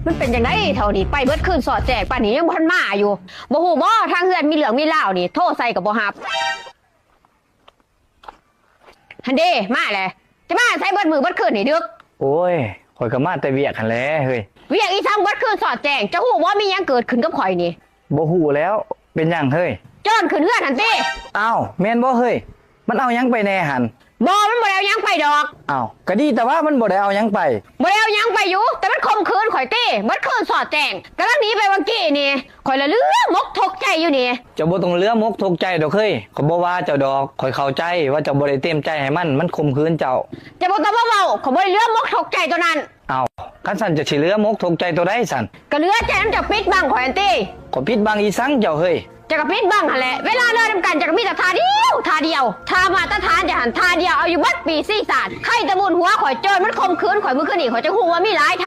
ມັນເປັນຈັ່ງໃດເທົ່ານີ້ ໄປເບິດຄືນສອດແຈ້ງ ປານນີ້ຍັງບໍ່ທັນມາຢູ່. ບໍ່ຮູ້ບໍ່ ທາງເຮືອນມີເລື່ອງມີລາວນີ້ ໂທໃສ່ກໍບໍ່ຮັບ. ຫັ້ນເດ້ ມາແຫຼະ. ຈະມາໃສເບິດມື້ເບິດຄືນນີ້ດຶກ? ໂອ້ຍ ຂ້ອຍກໍມາແຕ່ວຽກຫັ້ນແຫຼະເຮີ້ຍ. ວຽກອີ່ສັງເບິດຄືນສອດແຈ້ງ? ເຈົ້າຮູ້ບໍ່ ມີຫຍັງເກີດຂຶ້ນກັບຂ້ອຍນີ້? ບໍ່ຮູ້ແລ້ວ. ເປັນຫຍັງເຮີ້ຍ? ໂຈນຂຶ້ນເຮືອນຫັ້ນຕິ. ອ້າວ ແມ່ນບໍ່ເຮີ້ຍ? ມັນເອົາຫຍັງໄປແດ່ຫັ້ນ? ບໍ່ ມັນບໍ່ໄດ້ເອົາຫຍັງໄປດອກ. ອ້າວ ກະດີແຕ່ວ່າມັນບໍ່ໄດ້ເອົາຫຍັງໄປ. ບໍ່ໄດ້ເອົາຫຍັງໄປຢູ່ ແຕ່ມັນຂົ່ມຂືນຂ້ອຍຕິ ເບິດຄືນສອດແຈ້ງ. ກຳລັງໜີໄປຫວ່າງກີ້ນີ້ ຂ້ອຍລະເຫຼືອມົກທຸກໃຈຢູ່ນີ້. ເຈົ້າບໍ່ຕ້ອງເຫຼືອມົກທຸກໃຈດອກເຮີ້ຍ. ຂ້ອຍບໍ່ວ່າເຈົ້າດອກ. ຂ້ອຍເຂົ້າໃຈວ່າເຈົ້າບໍ່ໄດ້ເຕັມໃຈໃຫ້ມັນ, ມັນຂົ່ມຂືນເຈົ້າ. ເຈົ້າບໍ່ຕ້ອງມາເວົ້າ, ຂ້ອຍບໍ່ໄດ້ເຫຼືອມົກທຸກໃຈໂຕນັ້ນ. ອ້າວ ຄັນຊັ້ນເຈົ້າຊິເຫຼືອມົກທຸກໃຈໂຕໃດຊັ້ນ? ກະເຫຼືອໃຈນຳເຈົ້າປິດບັງຂ້ອຍຫັ້ນຕິ. ຂ້ອຍປິດບັງອີ່ສັງເຈົ້າເຮີ້ຍ? ເຈົ້າກະປິດບັງຫັ້ນແຫຼະ. ເວລາເລີນຳກັນເຈົ້າກະມີແຕ່ທ່າດຽວ ທ່າດຽວ. ທ່າມາດຕະຖານເຈົ້າຫັ້ນທ່າດຽວ ເອົາຢູ່ເບິດປີຊີຊາດ. ໄຄແຕ່ບຸນຫົວຂ້ອຍ ໂຈນມັນຂົ່ມຂືນຂ້ອຍມື້ຄືນນີ້ ຂ້ອຍຈຶ່ງຮູ້ວ່າມີຫຼາຍ